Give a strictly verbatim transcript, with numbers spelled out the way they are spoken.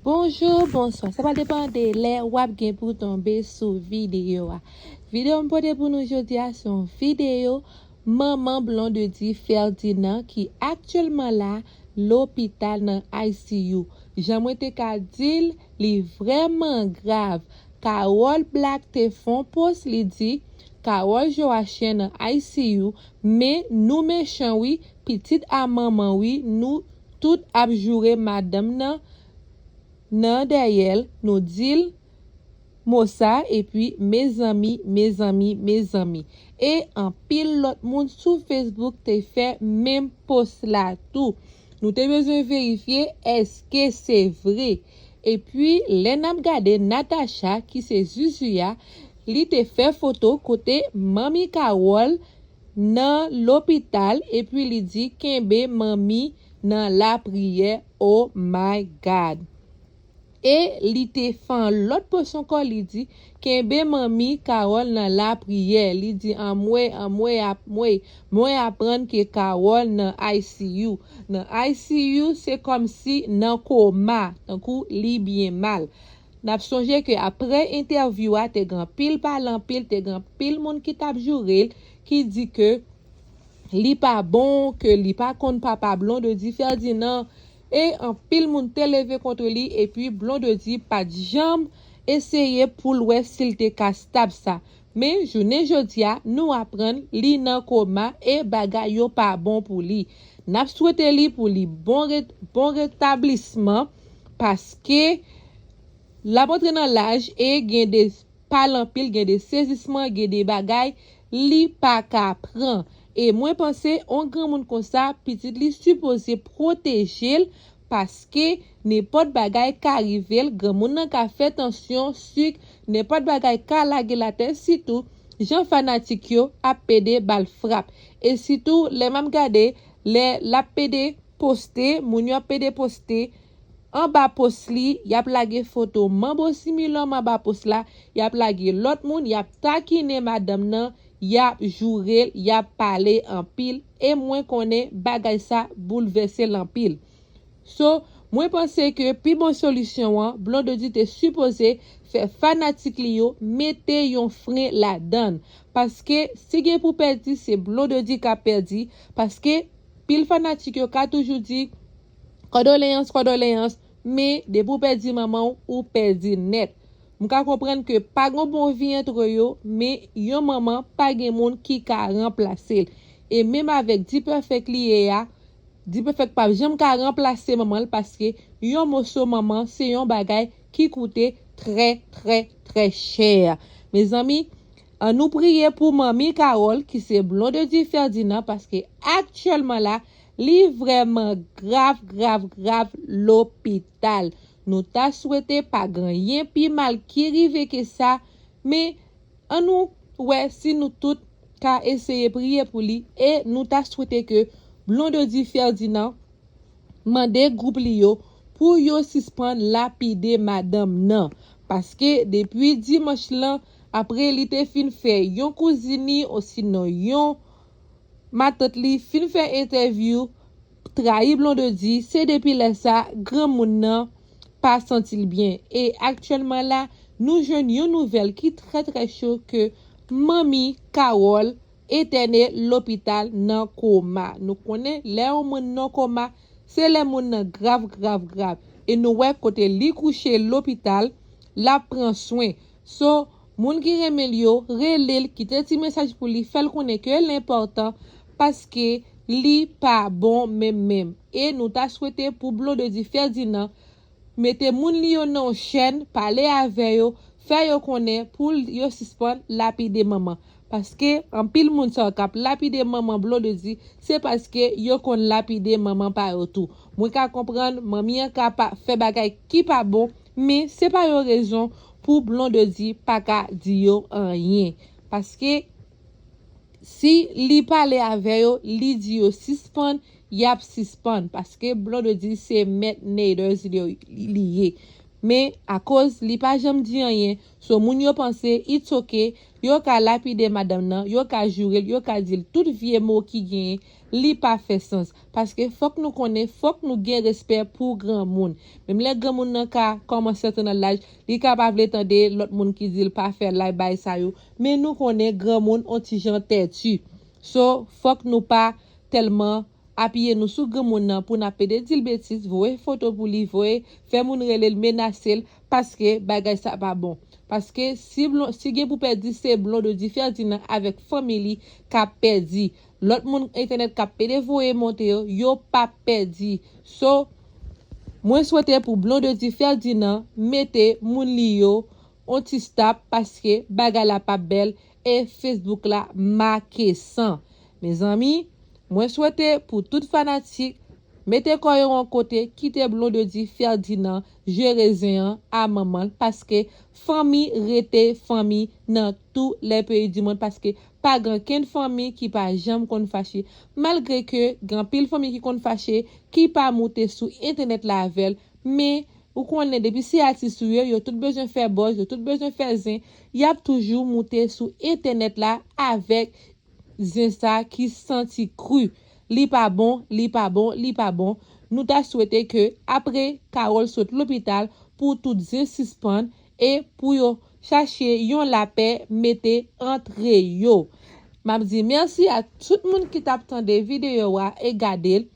Bonjou, bonswa. Sa pral depann de lè w ap gen pou w tonbe sou videyo a. Videyo m pote pou nou jodi a se yon videyo manman Blondedy Ferdinand ki aktyèlman la lopital nan I C U. Jan mwen te ka di l, li vrèman grav. Carole Black te fè yon post, li di, Carole Joachim nan I C U, men nou mechan wi, pitit a manman wi, nou tout ap joure madanm nan nan dèyè l, nou di l mo sa, epi mezanmi, mezanmi, mezanmi. E anpil lòt moun sou Facebook te fè menm post la tou. Nou te bezwen verifye èske se vre. Epi, lè n ap gade Natacha, ki se Zuzu a, li te fè foto kote manmi Carole nan lopital, epi li di, kenbe manmi nan lapriyè, oh my God. E li te fè yon lòt post ankò, li di, kenbe manmi Carole nan lapriyè. Li di, anmwe, anmwe, anmwe, mwen aprann ke Carole nan I C U. Nan I C U, se kòmsi nan koma, tankou li byen mal. N ap sonje ke apre entèvyou a, te gen anpil pale anpil, te gen anpil moun ki t ap joure l, ki di ke li pa bon, ke li pa konn papa Blondedy Ferdinand, e anpil moun te leve kont li, epi Blondedy pa t janm eseye pou l wè si l te ka stab sa. Men, jounen jodi a, nou aprann li nan koma e bagay yo pa bon pou li. N ap swete li pou li bon re-, bon retablisman, paske l ap antre nan laj e gen de pale anpil, gen de sezisman, gen de bagay li pa ka pran. E mwen panse, yon granmoun konsa, pitit li sipoze pwoteje l, paske nenpòt bagay ka rive l, granmoun nan ka fè tansyon, sik, nenpòt bagay ka lage l atè, sitou jan fanatik yo ap pede ba l frap. E sitou, lè m ap gade, lè l ap pede poste, moun yo ap pede poste, anba post li, y ap lage foto Manbo Similòm anba post la, y ap lage lòt moun, y ap takinen madanm nan, y ap joure l, y ap pale anpil, e mwen konnen bagay sa boulvèse l anpil. So, mwen panse ke pi bon solisyon an, Blondedy te sipoze fè fanatik li yo mete yon fren ladan l. Paske si gen pou pèdi, se Blondedy k ap pèdi, paske pil fanatik yo ka toujou di, kondoleyans, kondoleyans, men depi w pèdi manman w, ou pèdi nèt. M ka konprann ke pa gen bon vi antre yo, men yon manman pa gen moun ki ka ranplase l. E menm avèk D-Perfect li ye a, D-Perfect p ap janm ka ranplase manman l, paske yon moso manman se yon bagay ki koute trè, trè, trè chè. Mezanmi, ann nou priye pou manmi Carole, ki se Blondedy Ferdinand, paske aktyèlman la, li vrèman grav, grav, grav lopital. Nou ta swete pa gen anyen pi mal ki rive ke sa, men ann nou wè si nou tout ka eseye priye pou li, e nou ta swete ke Blondedy Ferdinand mande gwoup li yo pou yo sispann lapide madanm nan. Paske depi dimanch lan, apre li te fin fè yon kouzin li, osinon yon matant li fin fè entèvyou, trayi Blondedy, se depi lè sa, granmoun nan pa santi l byen. E aktyèlman la, nou jwenn yon nouvèl ki trè, trè cho ke manmi Carole entène lopital nan koma. Nou konnen lè yon moun nan koma, se lè moun nan grav, grav, grav. E nou wè kote li kouche lopital, l ap pran swen. So, moun ki renmen l yo, rele l, kite ti mesaj pou li, fè l konnen ke l enpòtan, paske li pa bon menm, menm. E nou ta swete pou Blondedy Ferdinand mete moun li yo nan yon chèn, pale avè yo, fè yo konnen pou yo sispann lapide manman. Paske anpil moun sa yo k ap lapide manman Blondedy, se paske yo konn lapide manman pa yo tou. Mwen ka konprann manmi an ka pa fè bagay ki pa bon, men se pa yon rezon pou Blondedy pa ka di yo anyen. Paske si li pale avè yo, li di yo sispann, y ap sispann. Paske Blondedy se mèt Naders li, li ye. Men akoz li pa janm di anyen, so moun yo panse it's ok, yo ka lapide madanm nan, yo ka joure l, yo ka di l tout vye mo ki genyen, li pa fè sans. Paske fòk nou konnen, fòk nou gen respè pou granmoun. Menm lè granmoun nan ka kòmanse antre nan laj, li ka pa vle tande lòt moun ki di l pa fè lay bay sa yo. Men nou konnen granmoun on ti jan tèti. So, fòk nou pa tèlman apiye nou sou granmoun nan pou n ap pede di l betiz, voye foto pou li, voye fè moun rele l, menase l, paske bagay sa pa bon. Paske si, blon, si gen pou pèdi, se Blondedy Ferdinand avèk fanmi li k ap pèdi. Lòt moun entènèt k ap pede voye monte yo, yo p ap pèdi. So, mwen swete pou Blondedy Ferdinand mete moun li yo on ti stop paske bagay la p ap bèl e Facebook la make san. Mezanmi, mwen swete pou tout fanatik mete kò yo yon kote, kite Blondedy Ferdinand jere zen an a manman l, paske fanmi rete fanmi nan tou lè peyi di mond, paske pa gen kenn fanmi ki pa janm konn fache. Malgre ke gen anpil fanmi ki konn fache, ki pa moute sou entènèt la avè l, men ou konnen depi se atis ou ye, yo tout bezwen fè buzz, yo tout bezwen fè zen, y ap toujou moute sou entènèt la avèk zen sa ki santi kri. Li pa bon, li pa bon, li pa bon. Nou ta swete ke apre Carole sot lopital pou tout zen sispann e pou yo chache yon lapè mete antre yo. M ap di mèsi a tout moun ki t ap tande videyo a e gade l.